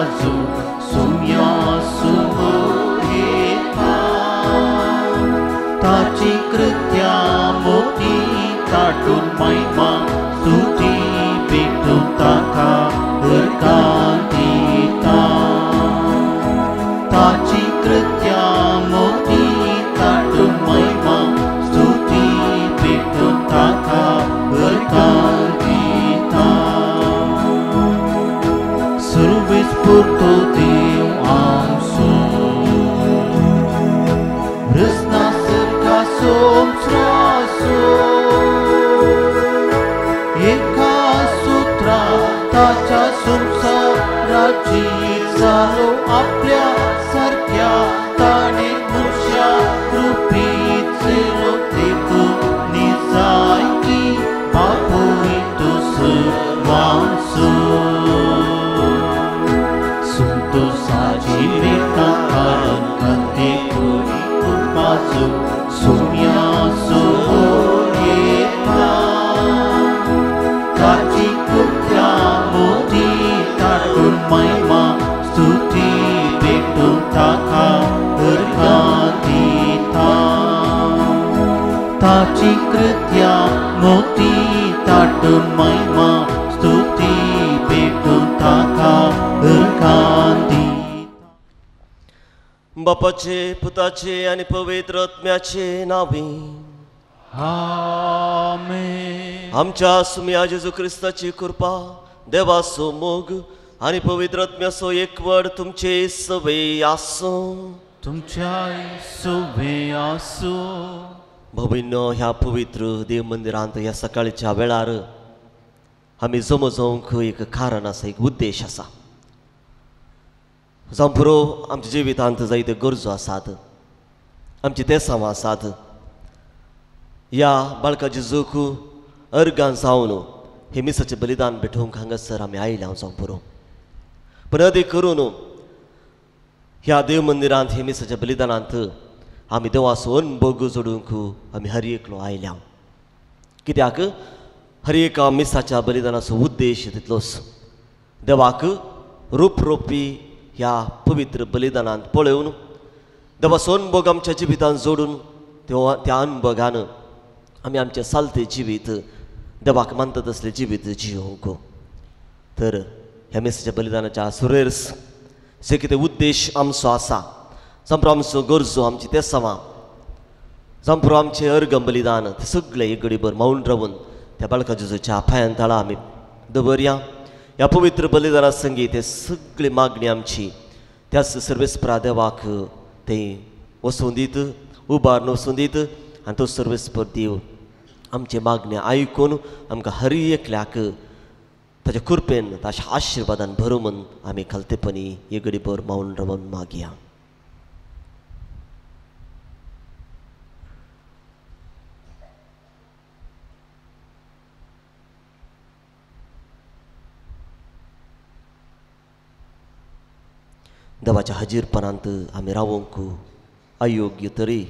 गाजून सुम्या सुमोयता ताची कृत्या मोती ताटून महिमा स्तुती भेटून ताका हरकान दिता ताची कृत्या मोती ताटून महिमा स्तुती भेटून ताका हरकान दिता सुरवीस पुरतो देव आमचो रसना सरका सोमस्रासो एका सूत्रा ताच्या संसाराची जालो आपल्या सारक्या ताणे मनशा कृपेत चलो देखून निजायकी बापूय तो सर्वांचो संतोषाची भेटा कारण खाते कोणी कुटुंबाचो सुम्या सुमोयता ताची कृत्या मोती ताटून महिमा स्तुती भेटून ताका हरकान दिता ताची कृत्या मोती ताटून महिमा स्तुती भेटून ताका हरकान दिता. बापाचे पुताचे आनी पवित्र आत्म्याचे नांवी आमेन. आमच्या सुम्या जेजू क्रिस्ताची कृपा देवाचो मोग आनी पवित्र आत्म्याचो एकवट तुमचे सवे आसूं. तुमच्या सवे आसूं. भविनो ह्या पवित्र देव मंदिरांत ह्या सकाळच्या वेळार आमी जमो जावंक एक कारण आसा, एक उद्देश आसा. जावं पुरो आमच्या जिवितांत जायत्यो गरजो आसात, आमची तेसांवां आसात. ह्या बाळका जेजूक अर्गां जावन हे मिसाचें बलिदान भेटोवंक हांगासर आमी आयल्या जावं पुरो. पूण अदीक करून ह्या देव मंदिरांत हे मिसाच्या बलिदानांत आमी देवाचो अनभोग जोडूंक आमी हर एकलो आयल्या. कित्याक हर एका मिसाच्या बलिदानाचो उद्देश तितलोच, देवाक रूप रोपी ह्या पवित्र बलिदानांत पळोवन देवाचो अनभोग आमच्या जिवितांत जोडून त्या अनभोगान आमी आमचें सालतें जिवीत देवाक मानता तसलें जिवीत जियोवंक. तर ह्या मिसाच्या बलिदानाच्या सुरेर्स जे कितें उद्देश आमचो आसा, जांपरो आमचो गरजो, आमची तेसांवां, जांपरो आमचें अर्गम बलिदान, तें सगळें एक घडीभर मावन रावून त्या बाळका जेजूच्या पांयां तळा आमी दवरया. ह्या पवित्र बलिदाना संगी ते सगळी मागणी आमची त्याच सर्वेस्परा देवाक ते वसून दीत, उबारून वसून दीत आनी तो सर्वेस्पर देव आमचे मागणे आयकून आमकां हर एकल्याक ताच्या कृपेन ताच्या आशिर्वादान भरूं म्हूण आमी खालतेपणी एक घडीभर मावन रावन मागया. देवाच्या हाजीरपणांत आमी रावंक अयोग्य तरी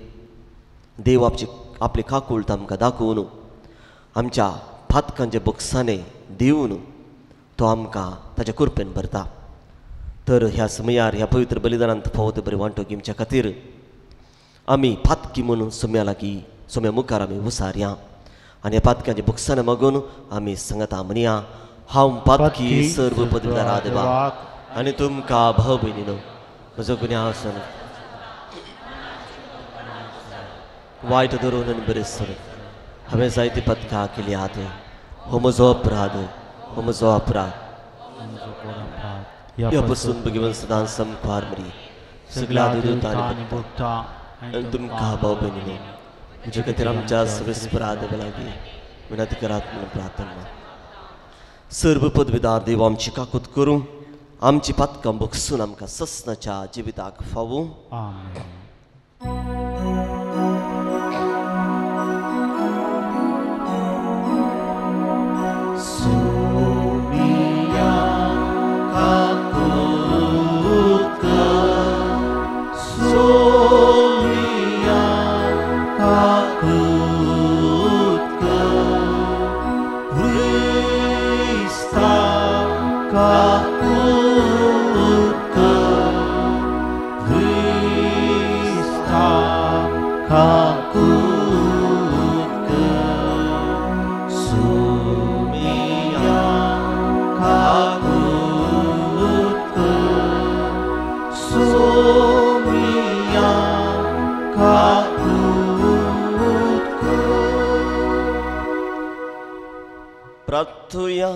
देव आपची आपले काकूळत आमकां दाखोवन आमच्या फातकांच्या बक्षाने दिवन तो आमकां ताच्या कृपेन भरता. तर ह्या समयार ह्या पवित्र बलिदानांत फावो ते बरें वांटो घेवच्या खातीर आमी फातकी म्हणून सोम्या लागीं सोम्या मुखार आमी उसारया आनी ह्या पातक्यांच्या बक्षाने मागून आमी सांगता म्हणया, हांव पातकी सर्व पदवीदारा देवा आनी तुमकां भाव भयणीनो म्हजो गुन्यांव आसून वायट धरून आनी बरें सोडून हांवें जायती पथकां केली आत. हो म्हजो अपराध, हो म्हजो अपराध. ह्या पसून भगवान सदां समखार मरी सगळ्या दुतांनी भोगता आनी तुमकां भाव भयणीनो म्हजे खातीर आमच्या सर्वेस्परा देवा लागीं विनंती करात म्हणून प्रार्थना. सर्व पदवीदार देव आमची काकूत करूं, आमची पातकां बगसून आमकां ससनाच्या जिविताक फावूं. सोमिया काकूत कर, सोमिया काकूत कर, क्रिस्ता काकूत काकूत कर, सुमिया काकूत कर, सुमिया काकूत कर। प्रार्थुया।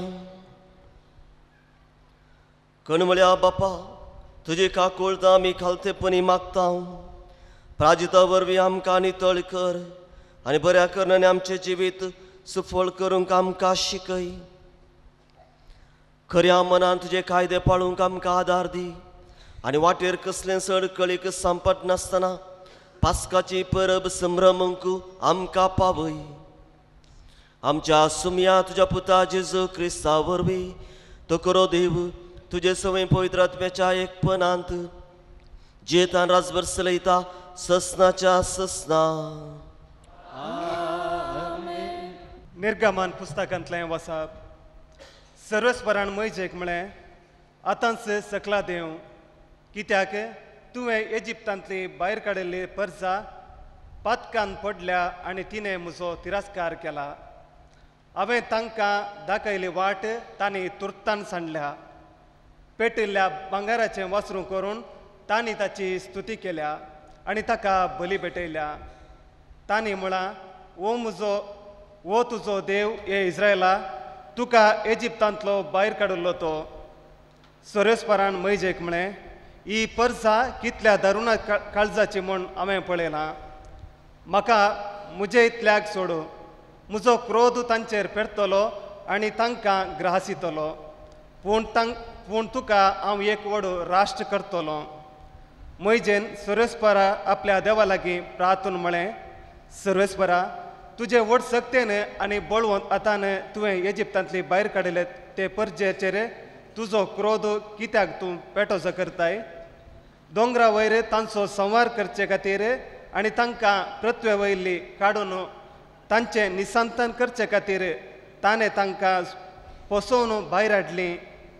कणमळ्या बापा, तुजी काकूळत आमी खालतेपणी मागता। प्राजिता वरवीं आमकां नितळ कर आनी बऱ्या करणांनी आमचें जिवीत सुफळ करूंक आमकां शिकय। खऱ्या मनान तुजे कायदे पाळूंक आमकां आदार दी आनी वाटेर कसलें अडकळीक सांपट नासतना पास्काची परब संभ्रमूंक आमकां पावय। आमच्या सुमया तुज्या पुता जेजू क्रिस्ता वरवीं तो करो देव तुजे सवय पवित्र आत्म्याच्या एकपणांत जियेतान राजभर चलयता ससनाच्या ससना। निर्गमन पुस्तकांतलें वसाप। सर्वेस्परान मैजेक म्हळें, आतांच सकला देव, कित्याक तुवें इजिप्तांतली भायर काडिल्ली परजा पातकान पडल्या आनी तिणें म्हजो तिरस्कार केला। हांवें तांकां दाखयली वाट तांणी तुर्तान सांडल्या। पेटिल्ल्या भांगराचें वासरूं करून तांणी ताची स्तुती केल्या आनी ताका बली भेटयल्या। तांणी म्हळां, ओ म्हजो, ओ तुजो देव हे इस्रायला, तुका इजिप्तांतलो भायर काडिल्लो तो। सर्वेस्परान मैजेक म्हळें, ही परजा कितल्या दारुणा काळजाची म्हूण हांवें पळयलां। म्हाका म्हजे इतल्याक सोडू, म्हजो क्रोध तांचेर पेरतलो आनी तांकां ग्रासितलो, पूण तुका हांव एक व्हड राष्ट्र करतलो। मैजेन सर्वेस्परा आपल्या देवा लागीं प्रार्थून म्हळें, सर्वेस्परा, तुजे व्हड शक्तेन आनी बळवंत हातान तुवें इजिप्तांतली भायर काडिल्ले ते परजेचेर तुजो क्रोध कित्याक तूं पेटोवचो करताय? दोंगरा वयर तांचो संवार करचे खातीर आनी तांकां पृथ्वे वयली काडून तांचें निसंतान करचे खातीर ताणें तांकां फसोवन भायर हाडली।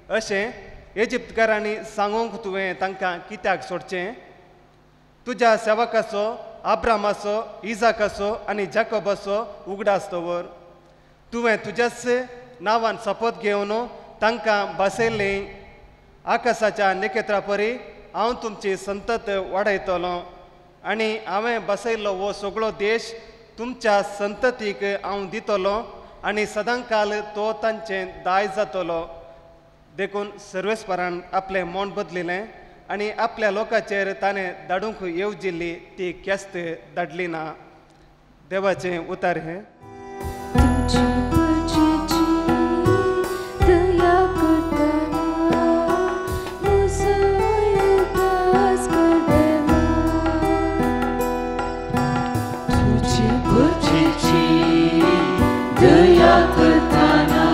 अशें इजिप्तकारांनी सांगूंक तुवें तांकां कित्याक सोडचें? तुज्या सेवकाचो आब्रामाचो, इजाकाचो आनी जाकोबाचो उगडास दवर। तुवें तुज्याच नांवान शपथ घेवन तांकां बसयल्ली। आकाशाच्या नखेत्रा परी हांव तुमची संतत वाडयतलो आनी हांवें बसयल्लो हो सगळो देश तुमच्या संततीक हांव दितलो आनी सदांकाल तो तांचें दायज जातलो। देखून सर्वेस्परान आपलें मन बदलिलें आनी आपल्या लोकांचेर ताणें धाडूंक येवजिल्ली ती केस्त धाडली ना। देवाचें उतार हें। दया करताना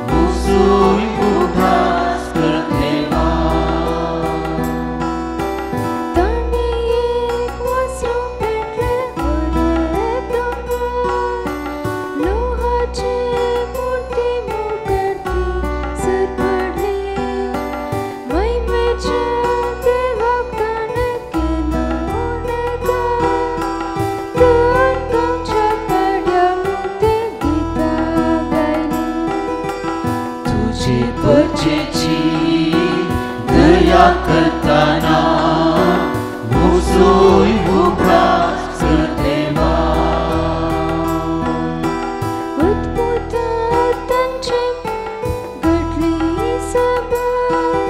मुजोय उदास कर देवा। ताणें एक वासरूं पेटलें होरेब दोंगरार, लोहाचे मुर्ती मुखार ती सरपडली। महिमेच्या देवाक ताणें केलो नेकार, तर गांवच्या पाड्या मुक्ती गितां गायलीं। तुझे परजेची दया करताना मुजोय उदास कर देवा। अद्भुतां तांचें घडलीं साबार,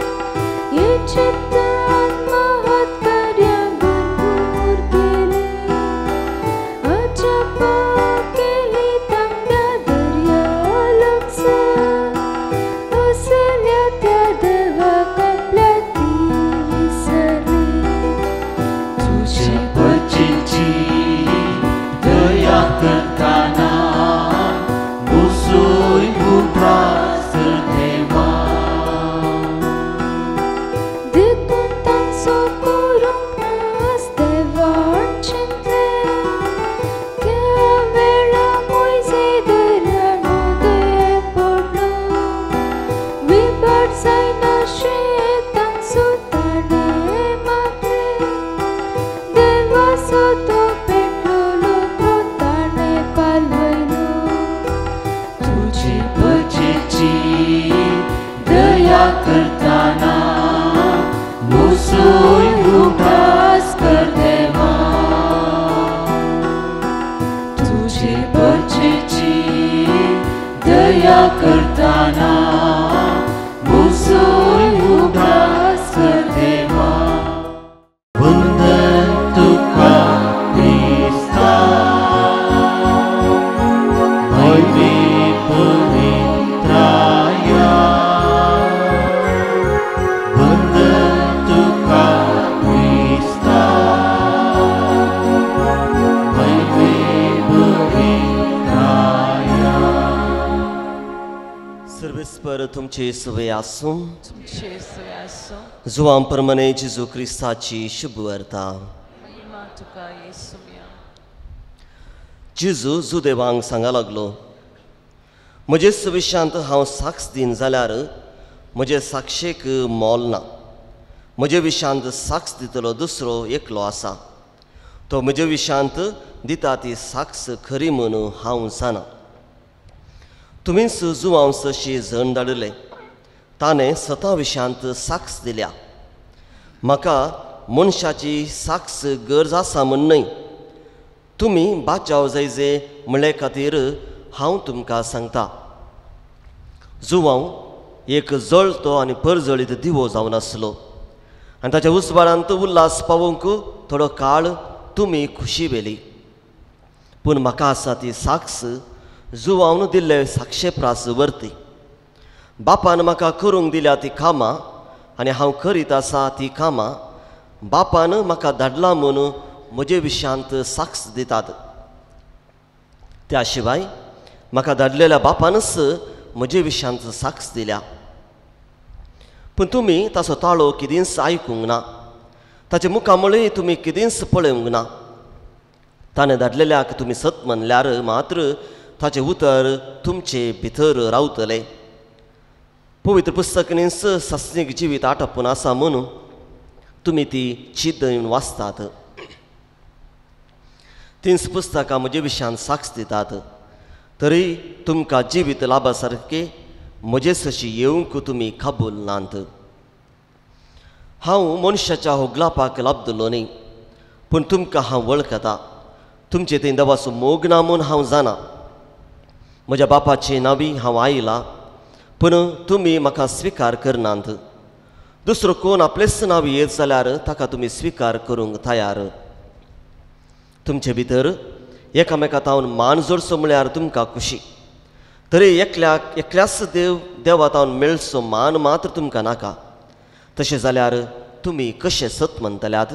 इजिप्तांत महत्कार्यां भरपूर केलीं। अजापां केलीं तांबड्या दर्या लागसार, असल्या त्या देवाक आपल्या ती विसरली। तुझी परजेची दया करताना मुसूय उगडास कर देवा. तुझे परजेची दया करताना मुसूय उगडास कर देवा. वंदन तुका क्रिस्ता महिमे पवित्राया. वंदन तुका क्रिस्ता महिमे पवित्राया. सर्वेस्पर तुमचे सुवे आसूं. तुमचे सुवे आसूं. जुवां प्रमाणे जेजू क्रिस्ताची शुभवार्ता. महिमा तुका येसुया. जेजू जुदेवांक सांगा लागलो, म्हजे सुविशांत हांव साक्ष दीन जाल्यार म्हजे साक्षेक मोल ना. म्हजे विशांत साक्ष दितलो दुसरो एकलो आसा, तो म्हजे विशांत दिता ती साक्ष खरी म्हूण हांव जाणा. तुमीच जुवांव सशी जण धाडिल्ले, ताणें सता विशांत साक्ष दिल्या. म्हाका मनशाची साक्ष गरज आसा म्हूण न्हय, तुमी बाचाव जायजे म्हणले खातीर हांव तुमकां सांगता. जुवांव एक जळतो आनी परजळीत दिवो जावन आसलो आनी ताच्या उजवाडांत उल्हास पावोवंक थोडो काळ तुमी खुशी वेली. पूण म्हाका आसा ती साक्ष जुवावन दिल्ले साक्षे प्रास वरती. बापान म्हाका करूंक दिल्या ती कामां आनी हांव करीत आसा ती कामां बापान म्हाका धाडला म्हूण म्हजे विशांत साक्ष दितात. त्या शिवाय म्हाका धाडलेल्या बापानच म्हजे विशांत साक्ष दिल्या. पूण तुमी ताचो ताळो कितेंच आयकूंक ना, ताचे मुखामळय तुमी कितेंच पळोवंक ना. ताणें धाडलेल्याक तुमी सत म्हणल्यार मात्र ताचें उतर तुमचे भितर रावतलें. पवित्र पुस्तकांनीच सासणीक जिवीत आटपून आसा म्हणून तुमी ती चिंतून वाचतात. तींच पुस्तकां म्हजे विशयान साक्ष दितात. तरी तुमकां जिवीत लाभा सारकें म्हजे सशी येवंक तुमी कबूल नात. हांव मनशाच्या होगलापाक लाबदलो न्ही, पूण तुमकां हांव वळखता. तुमचे थंय देवाचो मोग ना म्हूण हांव जाणा. म्हज्या बापाचे नांवी हांव आयला, पूण तुमी म्हाका स्विकार करनात. दुसरो कोण आपलेच नांव येत जाल्यार ताका तुमी स्विकार करूंक तयार. तुमचे भितर एकामेका तावन मान जोडचो म्हळ्यार तुमकां खुशी, तरी एकल्याक एकल्याच देवा तावन मेळचो मान मात्र तुमकां नाका. तशें जाल्यार तुमी कशें सत म्हणटल्यात?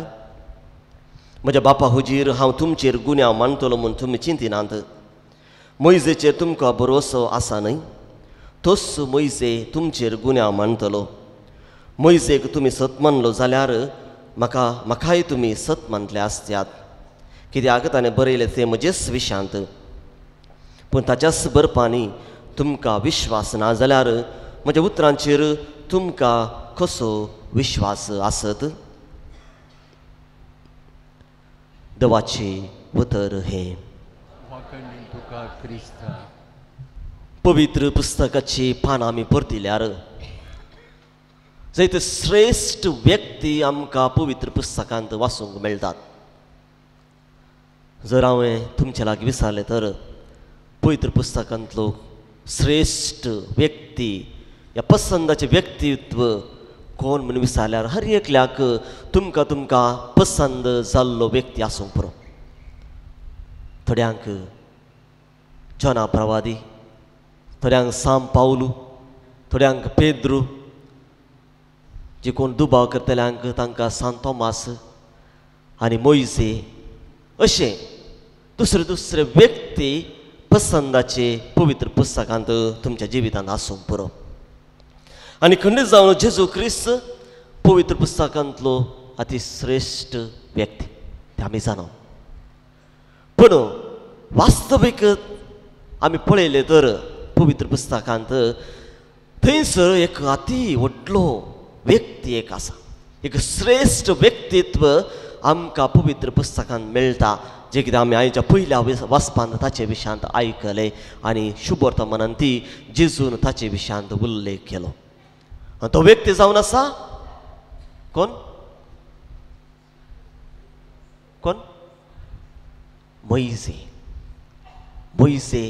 म्हज्या बापा हुजीर हांव तुमचेर गुन्यांव मानतलो म्हूण तुमी चिंतिनात. मोयजेचेर तुमकां भरवसो आसा न्हय, तोच मोयजे तुमचेर गुन्यांव मानतलो. मोयजेक तुमी सत मानलो जाल्यार म्हाकाय तुमी सत मानतले आसत्यात, कित्याक ताणें बरयलें तें म्हजेच विशांत. पूण ताच्याच बरपांनी तुमकां विश्वास ना जाल्यार म्हज्या उतरांचेर तुमकां कसो विश्वास आसत? देवाचें उतर हें. पवित्र पुस्तकाची पानां आमी परतिल्यार जायते श्रेश्ठ व्यक्ती आमकां पवित्र पुस्तकांत वाचूंक मेळटात. जर हांवें तुमचे लागीं विचारलें तर पवित्र पुस्तकांतलो श्रेश्ठ व्यक्ती या पसंदाचें व्यक्तित्व कोण म्हूण विचारल्यार हर एकल्याक तुमकां तुमकां पसंद जाल्लो व्यक्ती आसूंक पुरो. थोड्यांक जना प्रवादी, थोड्यांक साम पावलू, थोड्यांक पेद्रू, जे कोण दुबाव करतल्यांक तांकां सान तोमास आनी मोयजे, अशें दुसरे दुसरे व्यक्ती पसंदाचे पवित्र पुस्तकांत तुमच्या जिवितांत आसूंक पुरो. आनी खंडीत जावन जेजू क्रिस्त पवित्र पुस्तकांतलो अतिश्रेश्ठ व्यक्ती ते आमी जाणा. पूण वास्तवीक आमी पळयलें तर पवित्र पुस्तकांत थंयसर एक अती व्हडलो व्यक्ती एक आसा, एक श्रेश्ठ व्यक्तित्व आमकां पवित्र पुस्तकांत मेळटा, जे कितें आमी आयच्या पयल्या वाचपांत ताचे विशयांत आयकलें आनी शुभवर्तमानान ती जेजून ताचे विशयांत उल्लेख केलो. तो व्यक्ती जावन आसा कोण? कोण? मोयजे. मोयजे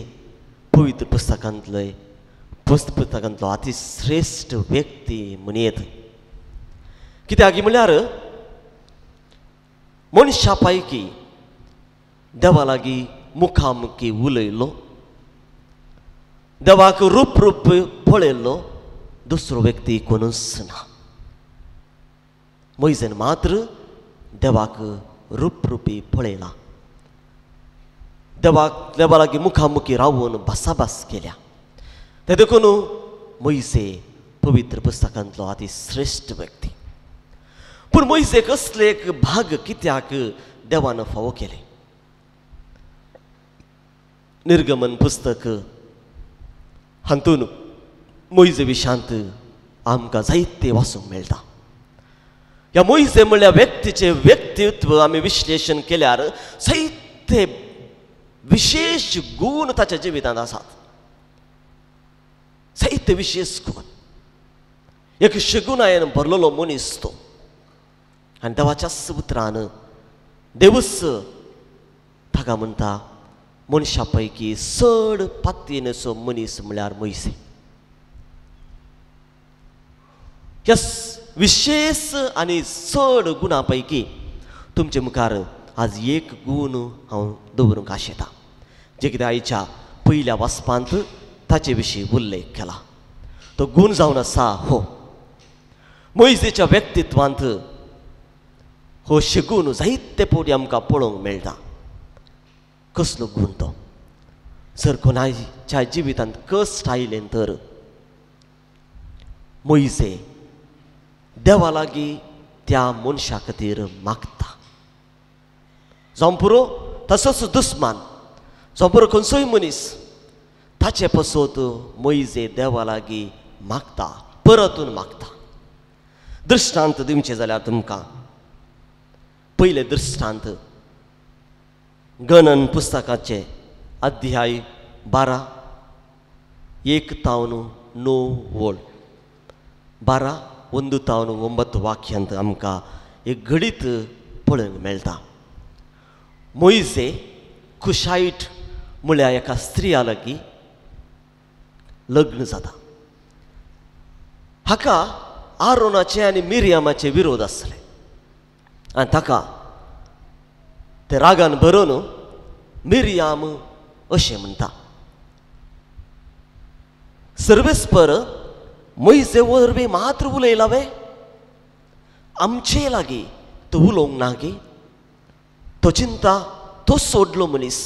पवित्र पुस्तकांतलो पुस्तकांतलो अतिश्रेश्ठ व्यक्ती म्हणयेत. कित्याक म्हणल्यार मनशा पैकी देवा लागीं मुखामुखी उलयलो, देवाक रूप रूप पळयलो दुसरो व्यक्ती कोणूच ना. मोयजेन मात्र देवाक रूप रुपी पळयला, देवाक देवा लागीं मुखामुखी रावून भासाभास केल्या. ते देखून मोयजे पवित्र पुस्तकांतलो अतिश्रेश्ठ व्यक्ती. पूण मोयजेक असले एक भाग कित्याक देवान फावो केलें? निर्गमन पुस्तक हातून मोयजे विशांत आमकां जायते वाचूंक मेळटा. ह्या मोयजे म्हणल्यार व्यक्तीचें व्यक्तित्व आमी विश्लेशण केल्यार जायते विशेश गूण ताच्या जिवितांत आसात, जायते विशेश गूण. एक शगुनायन भरलेलो मनीस तो, आनी देवाच्याच उतरान देवूच ताका म्हणटा मनशा पैकी चड पातयेनेचो मनीस म्हणल्यार मोयजे. ह्या विशेश आनी चड गुणा पैकी तुमचे मुखार आज एक गूण हांव दवरूंक आशेतां, जे कितें आयच्या पयल्या वाचपांत ताचे विशीं उल्लेख केला. तो गूण जावन आसा हो मोयजेच्या व्यक्तित्वांत हो शगून जायते फावटी आमकां पळोवंक मेळटा. कसलो गूण तो? जर कोणाच्या जिवितांत कश्ट आयलें तर मोयजे देवा लागीं त्या मनशा खातीर मागता. जावं पुरो तसोच दुस्मान, जावं पुरो खंयचोय मनीस, ताचे पसत मोयजे देवा लागीं मागता, परतून मागता. दृश्टांत दिवचें जाल्यार तुमकां पयलें दृश्टांत गणन पुस्तकाचे अध्याय 12 1 तावन 9 वळ, 12 1 तावन 9 वाक्यांत आमकां एक घडीत पळोवंक मेळटा. मोयजे कुशायट म्हळ्यार एका स्त्रिया लागीं लग्न जाता. हाका आरोनाचे आनी मिरियमाचे विरोध आसले आनी ताका ते रागान भरून मिरियम अशें म्हणटा, सर्वेस्पर मोयजे वरवीं मात्र उलयला वे, आमचे लागीं तो उलोवंक ना गी? तो चिंता तो सोडलो मनीस,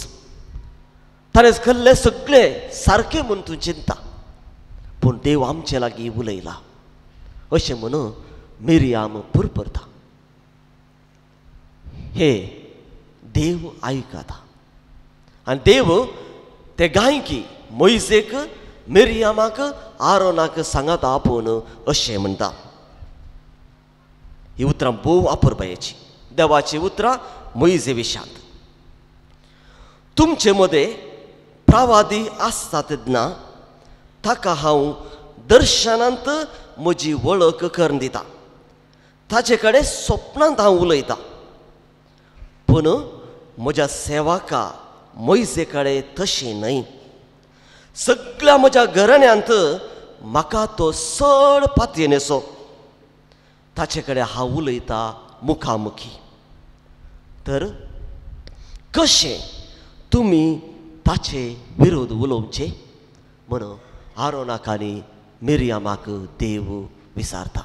ताणें केल्लें सगळें सारकें म्हूण तूं चिंता, पूण देव आमचे लागीं उलयला अशें म्हणून मिरियम पुरपरता. हे देव आयकता आनी देव ते गायकी मोयजेक मिरियमाक आरोनाक सांगात आपोवन अशें म्हणटा. ही उतरां भोव अपुरबायेची देवाची उतरां मोयजे विशांत. तुमचे मदें प्रवादी आसता तेन्ना ताका हांव दर्शनांत म्हजी वळख करून दिता, ताचे कडेन सपनांत हांव उलयतां, पूण म्हज्या सेवका मोयजे कडेन तशें न्हय. सगळ्या म्हज्या घराण्यांत म्हाका तो चड पातयेनेचो, ताचे कडेन हांव उलयतां मुखामुखी. तर कशें तुमी ताचे विरोध उलोवचे म्हणून आरोनाक आनी मिरियमाक देव विचारता.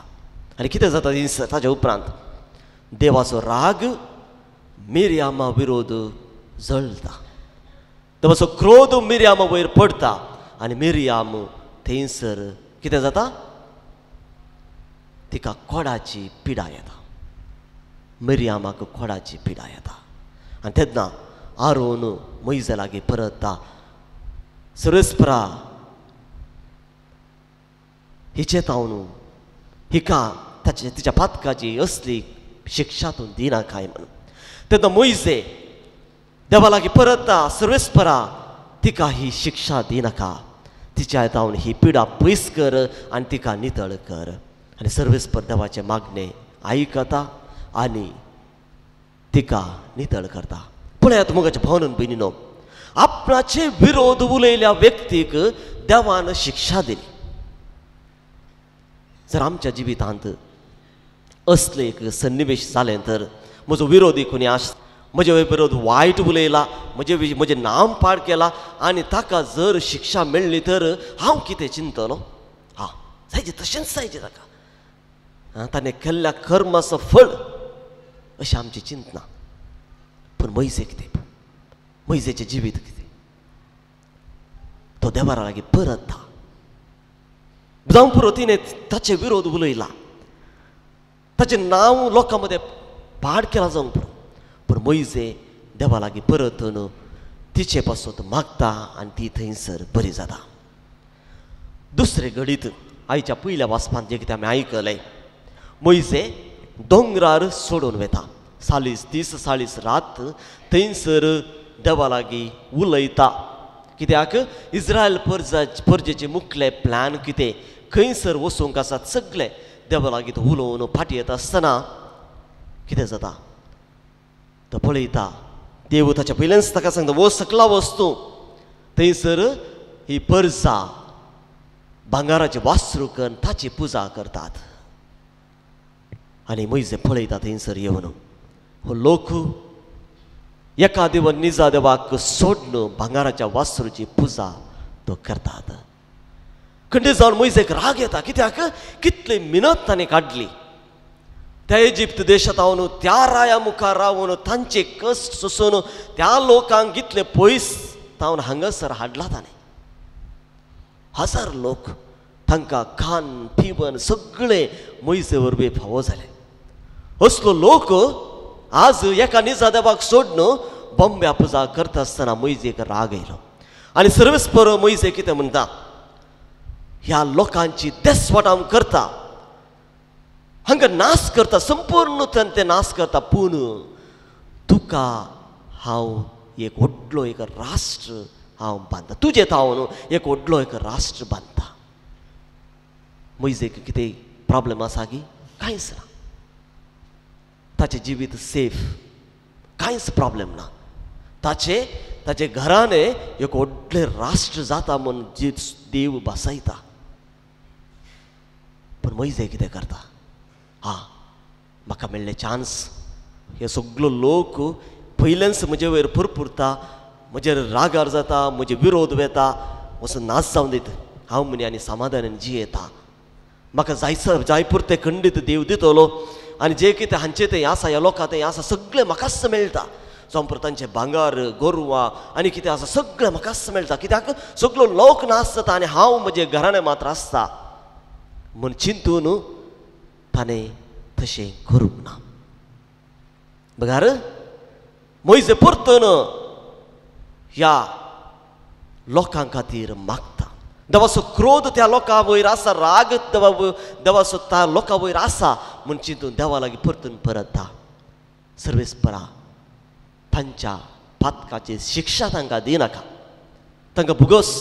आनी कितें जाता ताच्या उपरांत देवाचो राग मिरियमा विरोध जळटा, देवाचो क्रोध मिरियमा वयर पडटा आनी मिरियम थंयसर कितें जाता, तिका कोडाची पिडा येता, मिरियमाक कोडाची पिडा येता. आनी तेन्ना आरोन मोयजे लागीं परतता, सर्वेस्परा हिचे तावन हिका ताचे तिच्या पातकाची असली शिक्षा तूं दिना काय म्हणून. तेन्ना मोयजे देवा लागीं परत सर्वेस्परा तिका ही शिक्षा दिनाका, तिच्या जावन ही पिडा पयस कर आनी तिका नितळ कर. आनी सर्वेस्पर देवाचें मागणें आयकता आनी तिका नितळ करता. पळयात मोगाच्या भावनान भयणीनो, आपणाचे विरोध उलयल्या व्यक्तीक देवान शिक्षा दिली. जर आमच्या जिवितांत असले एक सन्निवेश जालें तर म्हजो विरोधी कोणी आस, म्हजे विरोध वायट उलयला, म्हजें नांव पाड केला आनी ताका जर शिक्षा मेळ्ळी तर हांव कितें चिंतलो? हां, जायचे तशेंच जायचें ताका, ताणें केल्ल्या कर्माचो फळ अशें आमचें चिंतना. पूण मोयजे कितें, मोयजेचें जिवीत कितें, तो देवारा लागीं परत जावं पुरो तिणें ताचे विरोध उलयला, ताचें नांव लोकां मदें पाड केलां जावंक पुरो, पूण मोयजे देवा लागीं परतून तिचे पासत मागता आनी ती थंयसर बरी जाता. दुसरे घडीत आयच्या पयल्या वाचपांत जें कितें आमी आयकलें, मोयजे दोंगरार सोडून वता, 40 दीस 40 रात थंयसर देवा लागीं उलयता. कित्याक इस्रायल परजेचे मुखले प्लॅन कितें, खंयसर वचूंक आसात सगळे देवा लागीं तो उलोवन फाटीं येता आसतना कितें जाता, तो पळयता देव ताच्या पयल्यानच ताका सांगता वो सकला वस्तू, थंयसर ही परजा भांगाराचे वासरू करून ताची पुजा करतात. आनी मोयजे पळयता थंयसर येवन हो लोक एका देवा निजा देवाक सोडून भांगाराच्या वासरूची पुजा तो करतात. खंडीत जावन मोयजेक राग येता, कित्याक कितली मिनत ताणें काडली त्या इजिप्त देशांत रावन, त्या राया मुखार रावन तांचे कश्ट सोसून त्या लोकांक इतले पयस तावन हांगासर हाडला ताणें. हजार लोक तांकां खान पिवन सगळे मोयजे वरवीं फावो जाले. असलो लोक आज एका निजा देवाक सोडून बॉम्ब्या पुजा करता आसतना मोयजेक राग येयलो आनी सर्वेस्पर मोयजे कितें म्हणटा, ह्या लोकांची देसवाट हांव करता, हांगा नाश करता, संपूर्ण ते नाश करता, पूण तुका हांव एक व्हडलो एक राष्ट्र हांव बांदता, तुजें तावन एक व्हडलो एक राष्ट्र बांदता. मोयजेक कितें प्रॉब्लम आसा की? कांयच ना, ताचें जिवीत सेफ, कांयच प्रॉब्लम ना. ताचे ताचे घराने एक व्हडलें राष्ट्र जाता म्हूण देव बसयता. पूण मोयजे कितें करता, हां म्हाका मेळ्ळें चान्स, हे सगलो लोक पयल्यानच म्हजे वयर पुरपुरता, म्हजेर रागार जाता, म्हजे विरोध वेता, वचून नाच जावन दित, हांव म्हणी आनी समाधानान जियेता, म्हाका जाय पुरतें खंडीत देव दितलो आनी जें कितें हांचें तें आसा, ह्या लोकां तें आसा सगळें म्हाकाच मेळटा, जावं पुरो तांचें भांगर गोरवां आनी कितें आसा सगळें म्हाकाच मेळटा, कित्याक सगलो लोक नाच जाता आनी हांव म्हजें घराणें मात्र आसता म्हूण चिंतून ताणें तशें करूंक ना. बघार मोयजे परतून ह्या लोकां खातीर मागता, देवाचो क्रोध त्या लोकां वयर आसा, राग देवाचो त्या लोकां वयर आसा म्हूण चिंतून देवा लागीं परतून परतता. सर्वेस्परा तांच्या पातकाची शिक्षा तांकां दिनाका, तांकां भुगोस,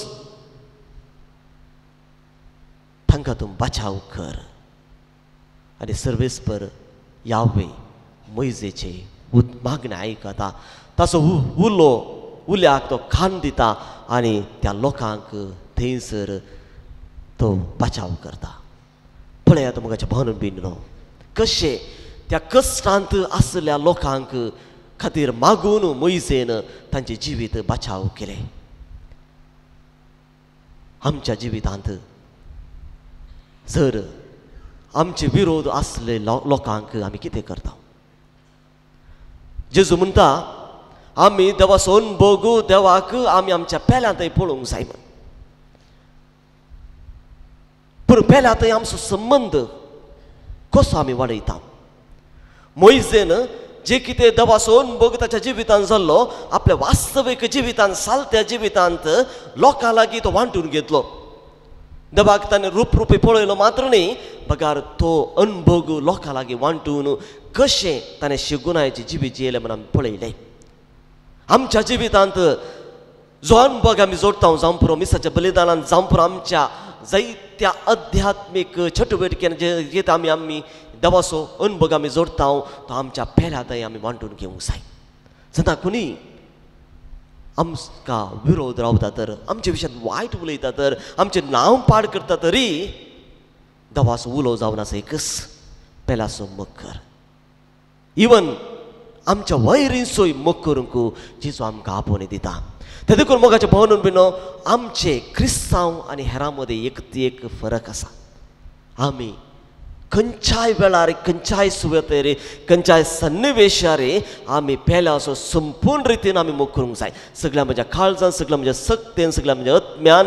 तांकां तूं बचाव कर. आनी सर्वेस्पर यावे मोयजेचे मागणें आयकता, ताचो उलो उल्याक तो खान दिता आनी त्या लोकांक थंयसर तो बचाव करता. पळयात मोगाच्या भावनान भयणीनो, कशें त्या कश्टांत आसल्या लोकांक खातीर मागून मोयजेन तांचें जिवीत बचाव केलें. आमच्या जिवितांत जर आमचे विरोध आसले लोकांक आमी कितें करता? जेजू म्हणटा आमी देवाचो अनभोग देवाक आमी आमच्या पेल्यांतय पळोवंक जाय म्हण, पूण पेल्यांतय आमचो संबंद कसो आमी वाडयता? मोयजेन जे कितें देवाचो अनभोग ताच्या जिवितांत जाल्लो आपल्या वास्तवीक जिवितांत सालत्या जिवितांत लोकां लागीं तो वांटून घेतलो. देवाक ताणें रूप रुपी पळयलो मात्र न्ही, बगार तो अनभोग लोकां लागीं वांटून कशें ताणें शिगुनायचें जिवीत जियेलें म्हूण आमी पळयलें. आमच्या जिवितांत जो अनभोग आमी जोडटा जावं पुरो मिसाच्या बलिदानान, जावं पुरो आमच्या जायत्या अध्यात्मीक चटुवटिकेन जे कितें आमी आमी देवाचो अनभोग आमी जोडटा तो आमच्या पेल्यां आमी वांटून घेवंक जाय. जेन्ना कोणी आमकां विरोध रावता तर, आमचे विशयान वायट उलयता तर, आमचें नांव पाड करता तरी देवाचो उलो जावन आसा एकच, पेल्याचो मोग कर. इवन आमच्या वैरींचोय मोग करूंक जेजू आमकां आपोवणें दिता. ते देखून मोगाचे भोवनून बिनो आमचे क्रिस्तांव आनी हेरां मदें एक एक फरक आसा. आमी खंयच्याय वेळार, खंयच्याय सुवातेर, खंयच्याय सन्निवेशार आमी पेल्याचो संपूर्ण रितीन आमी मोग करूंक जाय. सगळ्या म्हज्या काळजान, सगळ्या म्हज्या सक्तेन, सगळ्या म्हज्या आत्म्यान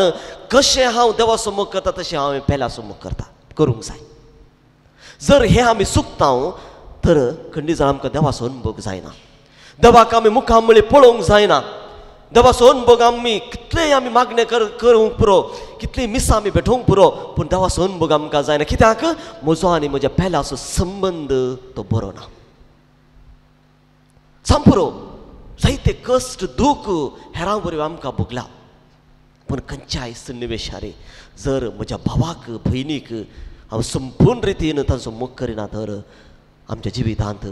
कशें हांव देवाचो मोग करता तशें हांव पेल्याचो मोग करता करूंक जाय. जर हें आमी चुकता तर खंडीत जाण आमकां देवाचो अनभोग जायना. देवाक आमी मुखामळी पळोवंक जायना. देवाचो अनभोग आमी कितलेय आमी मागणें करूंक पुरो, कितलीं मिसां आमी भेटोवंक पुरो, पूण देवाचो अनभोग आमकां जायना. कित्याक? म्हजो आनी म्हज्या पेल्याचो संबंद तो बरो ना. जावं पुरो जायते कश्ट दूख हेरां वरवीं आमकां भोगला, पूण खंयच्याय सन्निवेशार जर म्हज्या भावाक भयणीक हांव संपूर्ण रितीन तांचो मोग करिना तर आमच्या जिवितांत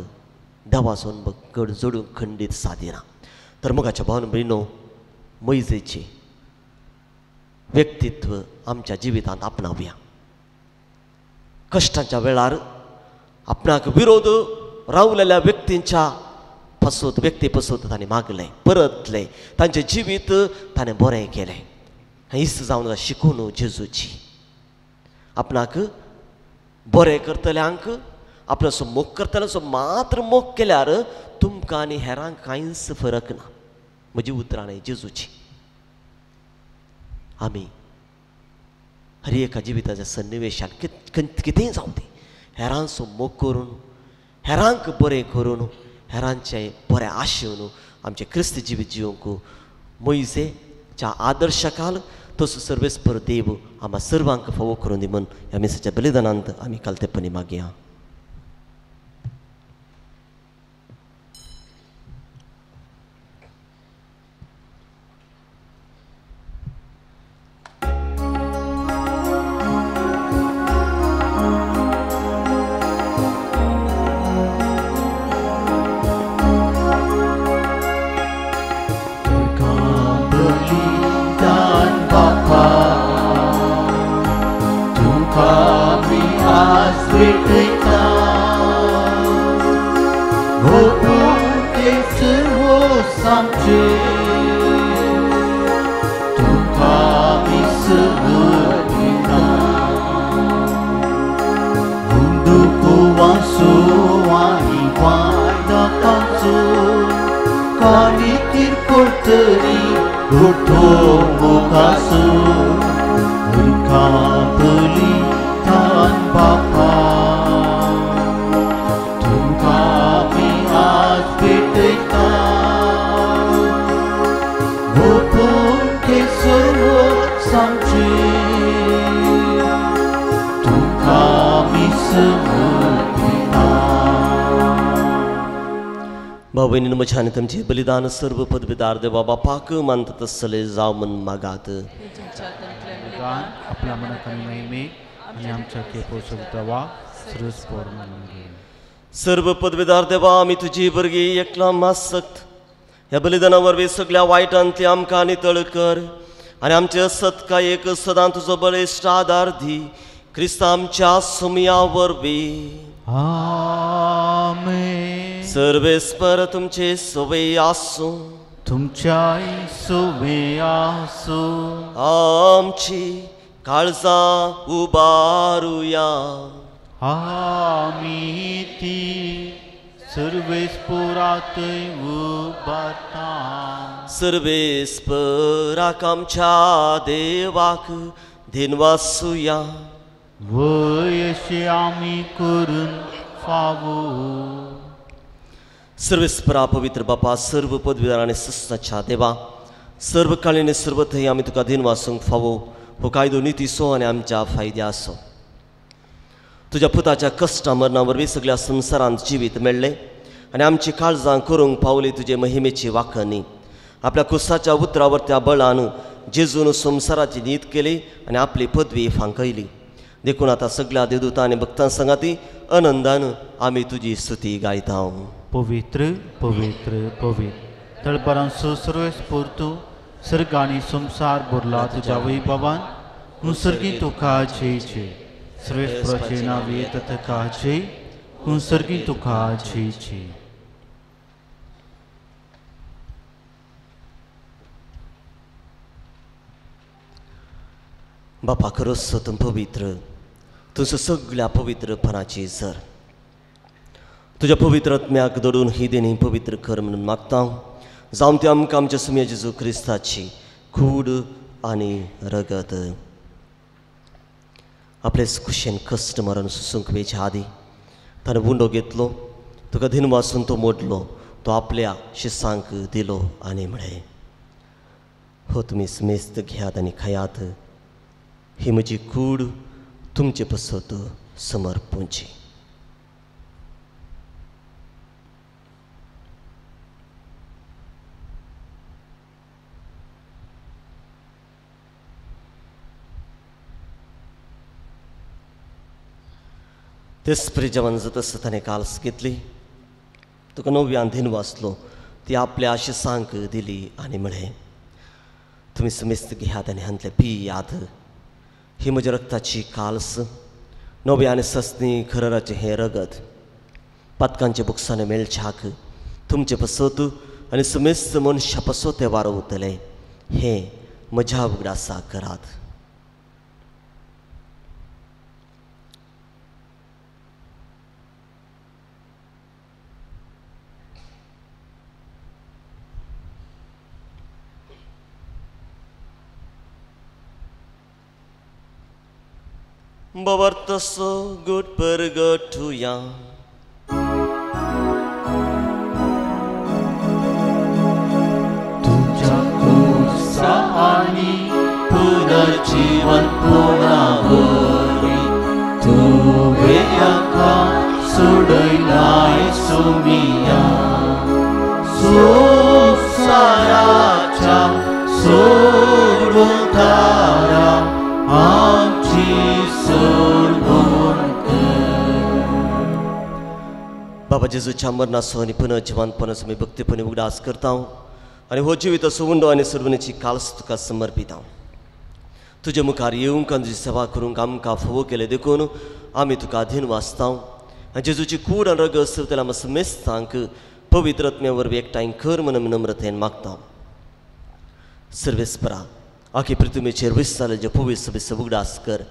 देवाचो अनभोग जोडूंक खंडीत सादिना. तर मोगाच्या भावन भयणो, मोयजेचें व्यक्तित्व आमच्या जिवितांत आपणावया. कश्टांच्या वेळार आपणाक विरोध रावलेल्या व्यक्तींच्या पासत व्यक्ती पासत ताणें मागलें, परतलें, तांचें जिवीत ताणें बरें केलें. इस्त जावन शिकून जेजूची आपणाक बरें करतल्यांक, आपणाचो मोग करतल्यांचो मात्र मोग केल्यार तुमकां आनी हेरांक कांयच फरक ना. म्हजी उतरां न्हय, जेजूची. आमी हर एका जिविताच्या सन्निवेशान कितेंय जावं तें हेरांचो मोग करून, हेरांक बरें करून, हेरांचें बरें आशेवन आमचें क्रिस्ती जिवीत जिवंक मोयजेच्या आदर्शकाल तसो सर्वेस्पर देव आमकां सर्वांक फावो करून दी म्हूण ह्या मिसाच्या बलिदानांत आमी कालतेपणी मागया. भाव भयणीन म्हज्या आनी तुमचें बलिदान सर्व पदवीदार देवा बापाक मानता तसले जावं म्हूण मागात. आपल्या मनाक आनी महिमेक आनी आमच्या केपोसवा सर्व पदवीदार देवा, आमी तुजी भुरगीं एकला मासक्त ह्या बलिदाना वरवीं सगळ्या वायटांतली आमकां नितळ कर आनी आमचे सत्कायेक सदां तुजो बळिश्ट आदार दी, क्रिस्ता आमच्या सुमया वरवीं. आमेन. सर्वेस्पर तुमचे सवय आसूं, तुमच्याय सवय आसूं. आमची काळजां उबारुया, आमी ती सर्वेस्परातय उबारता. सर्वेस्पराक आमच्या देवाक दिनवासुया, वय अशें आमी करून फावो. सर्वेस्परा पवित्र बापा, सर्व पदवीदार आनी सस्नाच्या देवा, सर्व काळी आनी सर्व थंय आमी तुका दिनवासूंक फावो. हो कायदो नितीचो आनी आमच्या फायद्या आसो. तुज्या पुताच्या कश्टा मरणा वरवीं सगळ्या संवसारांत जिवीत मेळ्ळें आनी आमची काळजां करूंक पावली तुजे महिमेची वाखणी. आपल्या कुसाच्या उतरावर त्या बळान जेजून संवसाराची नीत केली आनी आपली पदवी फांकयली. देखून आतां सगळ्या देवदूतां आनी भक्तां सांगाती आनंदान आमी तुजी स्तुती गायता. पवित्र पवित्र पवित्र तळपरांचो सर्वेस्पोर्तू सर्ग आनी संवसार भरला तुज्या वैभवान. हुंसर्गी तुका जय जय. सर्वेस्पराचे नांवे तथका जय. हुंसर्गी तुका जय जय. बापा खरोच तूं पवित्र, तुजो सगळ्या पवित्रपणाची सर. तुज्या पवित्र आत्म्याक दडून ही देणी पवित्र कर म्हणून मागता. जावं ते आमकां आमच्या सुम्या जेजू क्रिस्ताची कूड आनी रगत. आपले कुशेन कश्ट मरण सुसूंक वेच्या आदी ताणें उंडो घेतलो, तुका दिनवासून तो मोडलो, तो आपल्या शिसांक दिलो आनी म्हळें, हो तुमी समेस्त घेयात आनी खायात, ही म्हजी कूड तुमचे पसत समर्पूंची. तेच जेवण जाता ताणें काल्स घेतली, तुका नव्यान दिन वाचलो, ती आपल्या आशिसांक दिली आनी म्हळें, तुमी समेस्त घेयात आनी हांतलें पियात, ही म्हज्या रक्ताची काल्स, नव्या आनी सस्नी खरराचें हें रगत पातकांचे बुकसाने मेळच्याक तुमचे पसत आनी समेस्त मनशा पसत तें वारवतलें, हें म्हज्या उगडासा करात. बवर्तसो गुड परगटुया. तुझ्या कुसा आनी पुनर्जीवनपणावरी तुवें आमकां सोडयलाय सोमिया. संवसाराच्या सोडवतारा आमची सोडवण कर. बाबा जेजूच्या मरणाचो आनी पुनर्जिवंतपणाचो आमी भक्तीपणी उगडास करता आनी हो जिविताचो उंडो आनी सोडवणेची काल्स तुका समर्पिता. तुजे मुखार येवंक आनी तुजी सेवा करूंक आमकां फावो केलें देखून आमी तुका अधीन वाचता आनी जेजूची कूड आनी रगत सरतल्या आमकां समेस्तांक पवित्र आत्म्या वरवीं एकठांय कर म्हूण आमी नम्रतेन मागता. सर्वेस्परा आखी पृथ्वीचेर विसरले जे पवित्र सभेचो उगडास कर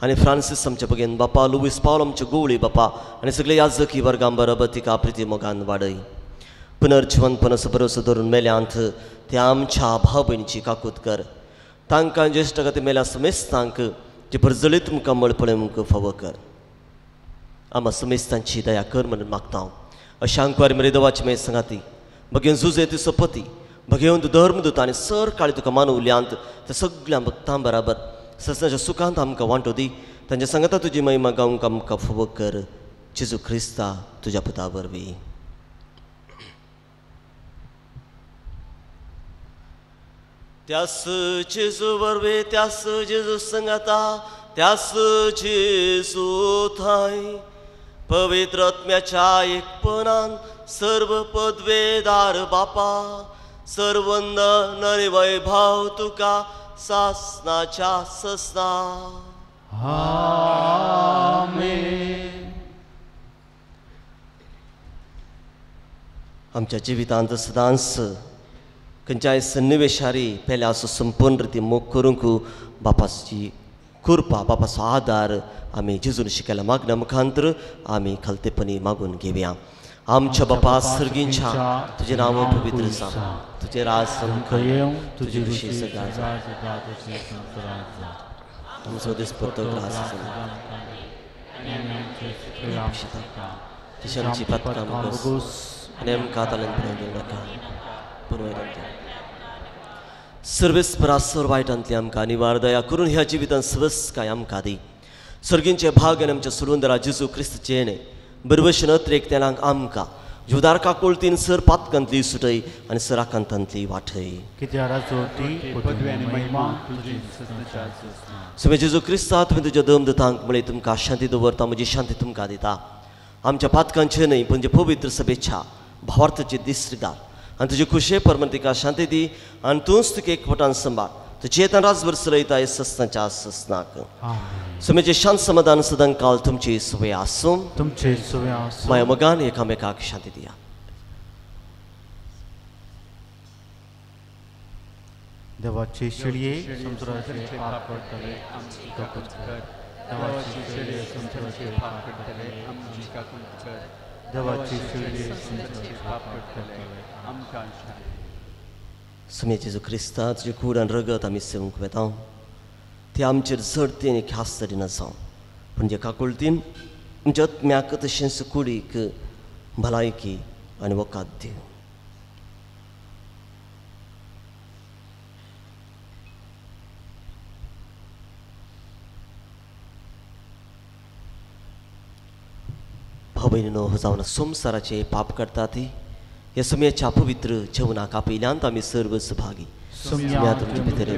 आनी फ्रांसीस आमच्या बगेन बापा, लुईस पावल आमचे गोवळी बापा आनी सगळे याजकी वर्गां बरोबर तिका प्रिती मोगान वाडय. पुनर्जिवंतपणाचो भरोसो धरून मेल्यांत त्या आमच्या भाव भयणीची काकूत कर. तांकां ज्येश्ठ खातीर मेल्या समेस्तांक जे परजळीत मुखार मळ पळोवंक फावो कर. आमा समेस्तांची दया कर म्हणून मागता. अशा आंकवारी मरे देवाची मागीर सांगाती भगेवन जुजे ती सोपती भगेवन धर्मदूत आनी सर काळी तुका मानवल्यांत त्या सगळ्या भक्तां बराबर ससनाच्या सुखांत आमकां वांटो दी. तांच्या सांगता तुजी महिमा गावंक आमकां फावो कर. जेजू क्रिस्ता तुज्या पुता वरवीं. त्यास जेजू वरवीं, त्यास जेजू सांगता, त्यास जेजू थांय पवित्र आत्म्याच्या एकपणान सर्व पदवेदार बापा, सर्वंदन आनी वैभव तुका सासनाच्या ससना. आमेन. आमच्या जिवितांत सदांच खंयच्याय सन्निवेशारी पेल्या असो संपूर्ण रिती मोग करूंक बापाची कृपा, बापाचो आदार आमी जेजून शिकयल्या मागण्या मुखांतर आमी खालतेपणी मागून घेवया. आमच्या बापा सर्गींच्या, तुजें नांव पवित्र जावं, तुजें राज येवं, तुजी तुजी खुशी सदां आमचो दिसपट्टो ग्रास तशी आमची पातकां भोगोस आनी आमकां तालंत दिवं नाका पुरवयतांतल्यान सर्वेस्परा सर वायटांतली आमकां निवार दया करून ह्या जिवितांत सवस्काय आमकां दी. सर्गींचे भाग आनी आमच्या सुरुंदरा जेजू क्रिस्तचें येणें बरवशन अत्रेक तेलांक आमकां जुदार काकुळतीन सर पातकांतली सुटय आनी सर आकांतांतली वाटय. सुमे जेजू क्रिस्ता तुमी तुज्या दम दितांक म्हळें तुमकां शांती दवरता, म्हजी शांती तुमकां दिता. आमच्या पातकांचे न्हय पण जे पवित्र सभेच्या भावार्थाचे दिसगार आनी तुजे खुशे परमन तिका शांती दी आनी तूंच तुका एकवटान सांबाळ तुजे येतान राजभर चलयता ससनाच्या ससनाक. सुमेचे शांत समाधान सदां काल तुमची सुवे आसूं, तुमचे सुवे आसूं. माया मोगान एकामेकाक शांती दिया. देवाचे शिळये संवसाराचे पाप काडटले आमची काकूट कर. देवाचे शिळये संवसाराचे पाप काडटले आमची काकूट कर. देवाचे शिळये संवसाराचे पाप काडटले आमकां शांती. सुमे जेजू क्रिस्ता तुजे कूड आनी रगत आमी सेवंक वेता ते आमचेर जडती आनी ख्यास्त तरी ना जावं, पूण जे काकुळतीन आमच्या आत्म्याक तशेंच कुडीक भलायकी आनी वकात दिवं. भाव भयणीनो, हो जावन संवसाराचे पाप करता ती ह्या सुम्याच्या पवित्र जेवणाक आपयल्यान आमी सर्व सहभागी. सुम्या तुमचे भितर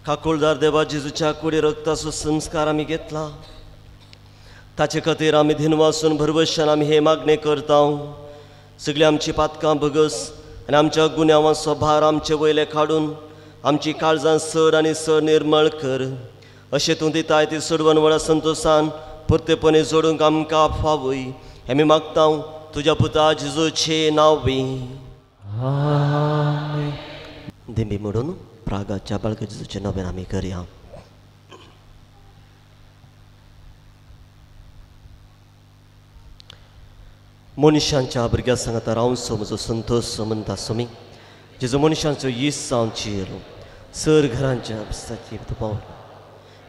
काकुळदार देवा जेजूच्या कुडी रक्ताचो संस्कार आमी घेतला, ताचे खातीर आमी धिनवासून भरवशान आमी हे मागणें करता. सगळीं आमची पातकां भगस आनी आमच्या गुन्यांवांचो भार आमचे वयले काडून आमची काळजां सर आनी सर निर्मळ कर. अशें तूं दिताय ती सोडवण व्हडा संतोशान परतेपणी जोडूंक आमकां फावय हें आमी मागता तुज्या पुता जेजूचे नांवी. दिंबी म्हणून प्रागाच्या बाळका जेजूचे नवेन आमी करया. मनशांच्या भुरग्यां सांगता रावचो म्हजो संतोश म्हणटा स्वामी जेजो मनशांचो इस जावन चियलो सर घरांच्या पावलो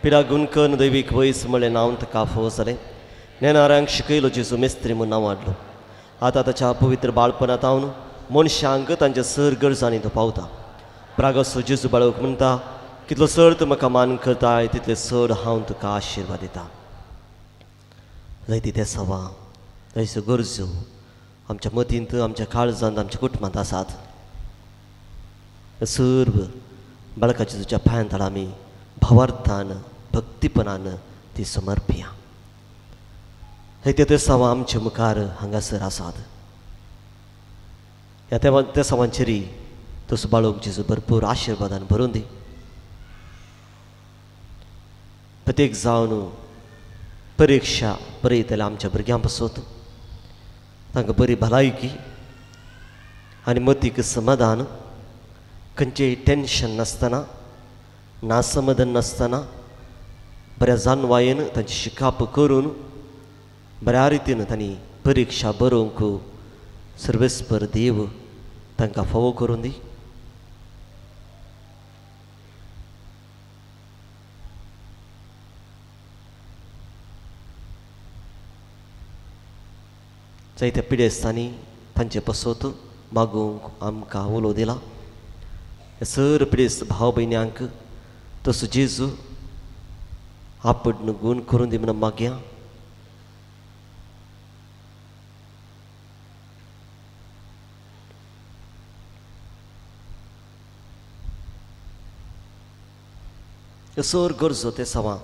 पिडा गुणकन दैवीक वयस म्हळें नांव ताका फावो जालें. नेणाऱ्यांक शिकयलो जेजू मेस्त्री म्हूण नांव हाडलो. आतां ताच्या पवित्र बाळपणांत हांव मनशांक तांच्या सर गरजांनी तो पावता. प्रागसो जेजू बाळक म्हणटा कितलो सर तूं म्हाका मान करताय तितले सर हांव तुका आशिर्वाद दिता. जायती ते सवा जायत्यो गरजो आमच्या मतींत आमच्या काळजांत आमच्या कुटुंबांत आसात. सर्व बाळकाच्या तुज्या पांयां तळा आमी भावार्थान भक्तीपणान ती समर्पिया. ते सवा आमच्या मुखार हांगासर आसात. ह्या त्या सवांचेरय तसो बाळक जेजू भरपूर आशिर्वादान भरून दी. प्रत्येक जावन परिक्षा बरयतल्या आमच्या भुरग्यां पासत तांकां बरी भलायकी आनी मतीक समाधान, खंयचेय टेन्शन नासतना, नासमाधान नासतना बऱ्या जानवायेन तांची शिकाप करून बऱ्या रितीन तांणी परिक्षा बरोवंक सर्वेस्पर देव तांकां फावो करून दी. जायत्या पिडेस्तांनी तांचे पसत मागूंक आमकां उलो दिला. सर पिडेस्त भाव भयण्यांक तसो जेजू आपड गूण करून दी म्हणून मागया. सर गरजो ते सवा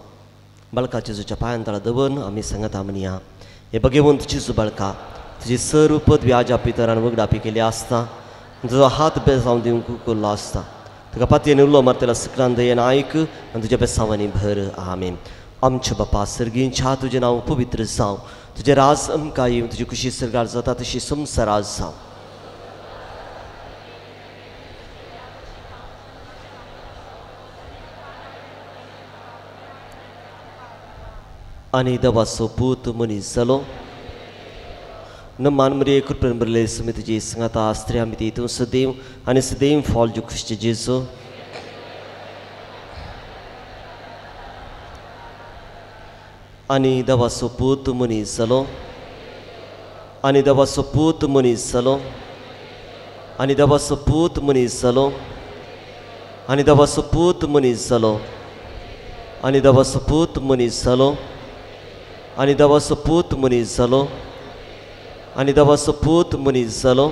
बाळका जेजूच्या पांयान तळा दवरून आमी सांगता म्हणया, हे बगेवंत जेजू बाळका, तुजी सर्व पदवी आजा पितरान वगडापी केली आसता, तुजो हात बेसांव दिवंक कोल्लो आसता. तुका पातयेन उलो मारतल्या सकलान दयेन आयक आनी तुज्या बेसांवांनी भर. आमेन. आमच्या बापा सर्गींच्या, तुजें नांव पवित्र जावं, तुजें राज आमकां येवं, तुजी खुशी सर्गार जाता तशी संवसारात जावं. आनी देवाचो पूत मनीस जालो. नमान मरिये कृपेन भरले सुमी तुजी संगाता, स्त्रियां भितर तूं सदैव आनी सदैव फॉल जो खुशचे जेजू. आनी देवाचो पूत मनीस जालो. आनी देवाचो पूत मनीस जालो. आनी देवाचो पूत मनीस जालो. आनी देवाचो पूत मनीस जालो. आनी देवाचो पूत मनीस जालो. आनी देवाचो पूत मनीस जालो. आनी देवाचो पूत मनीस जालो.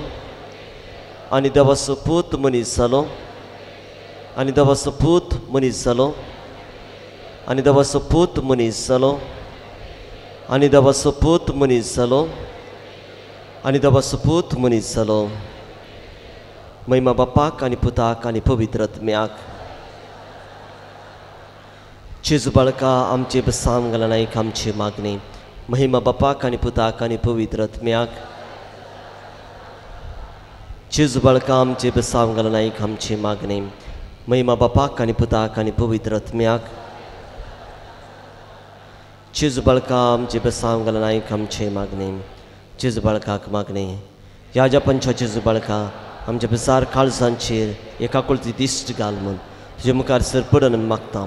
आनी देवाचो पूत मनीस जालो. आनी देवाचो पूत मनीस जालो. आनी देवाचो पूत मनीस जालो. आनी देवाचो पूत मनीस जालो. आनी देवाचो पूत मनीस जालो. महिमा बापाक आनी पुताक आनी पवित्र आत्म्याक. जेजू बाळका आमचे बसाम घालनायक आमची मागणी. महिमा बापाक आनी पुताक आनी पवित्र आत्म्याक. जेजू बाळका आमचे बसाम घालनायक आमची मागणी. महिमा बापाक आनी पुताक आनी पवित्र आत्म्याक. जेजू बाळका आमचे बसाम घालनायक आमची मागणी. जेजू बाळकाक मागणी. ह्या जपांच्या जेजू बाळका आमच्या बेजार काळजांचेर एका कुळती दिश्ट घाल म्हूण तुजे मुखार सर पडून मागता.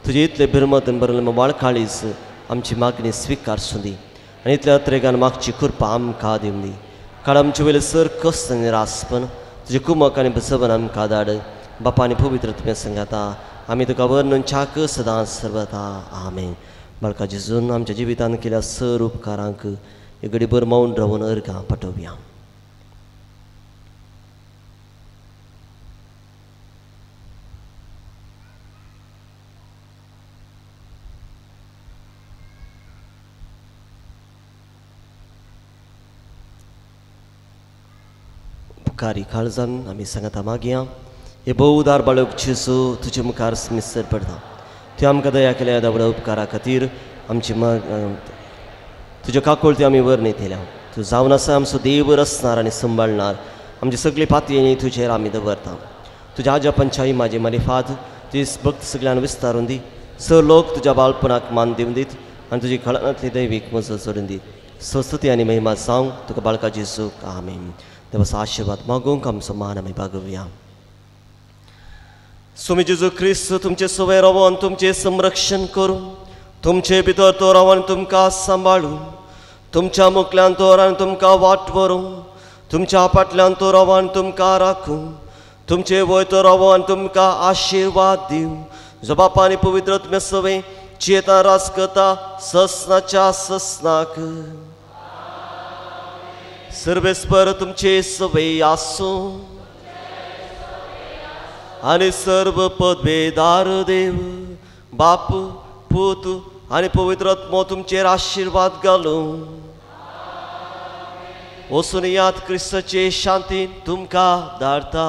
तुजे इतले भिरमतन बरयल्ले म्होंवाळ काळीज आमची मागणी स्विकार सुंदी आनी इतल्या अत्रेगान मागची कृपा आमकां दिवंदी. काळ आमचे वयले सर कस्त आनी रासपण तुजे कुमक आनी बसवन आमकां धाड. बापा आनी पवित्र आत्म्या संगाता आमी तुका वर्णन चाक सदां सर्वता. आमेन. बाळका जेजून आमच्या जिवितान केल्या सर उपकारांक एक घडीभर मौन रावन अर्गां पाठोवया. उपकारी काळजान आमी सांगता मागया. हे भोव उदार बाळक जेजू तुजे मुखार मिसर पडटा. तुवें आमकां दया केल्या दावड्या उपकारा खातीर आमची तुज्यो काकुळती आमी वर्णयतल्या. तूं जावन आसा आमचो देव रचणार आनी सांबाळणार. आमची सगळी पातयेनी तुजेर आमी दवरता. तुज्या आजा पंचाई म्हाजी मारिफात तुजी भक्त सगळ्यान विस्तारून दी. स लोक तुज्या बाळपणाक मान दिवन दीत आनी तुजी खळांतली दैवीक मजत जोडून दीत. संस्तुती आनी महिमा जावंक तुका बाळका जेजूक. आमेन. देवाचो आशिर्वाद मागूंक आमचो मान आमी बागोवया. स्वामी जेजू क्रिस्त तुमचे सवय रावन तुमचें संरक्षण करूं, तुमचे भितर तो रावन तुमकां सांबाळूं, तुमच्या मुखल्यान तो रावन तुमकां वाट व्हरूं, तुमच्या फाटल्यान तो रावन तुमकां राखूं, तुमचे वय तो रावन तुमकां आशिर्वाद दिवं. जो बापा आनी पवित्र आत्म्या सवय चेता राज करता ससनाच्या ससनाक. सर्वेस्पर तुमचे सवय आसूं आनी सर्व पदवेदार देव बाप पूत आनी पवित्र आत्मो तुमचेर आशिर्वाद घालूं. वचून याद क्रिस्ताचे शांतीन तुमकां धाडता.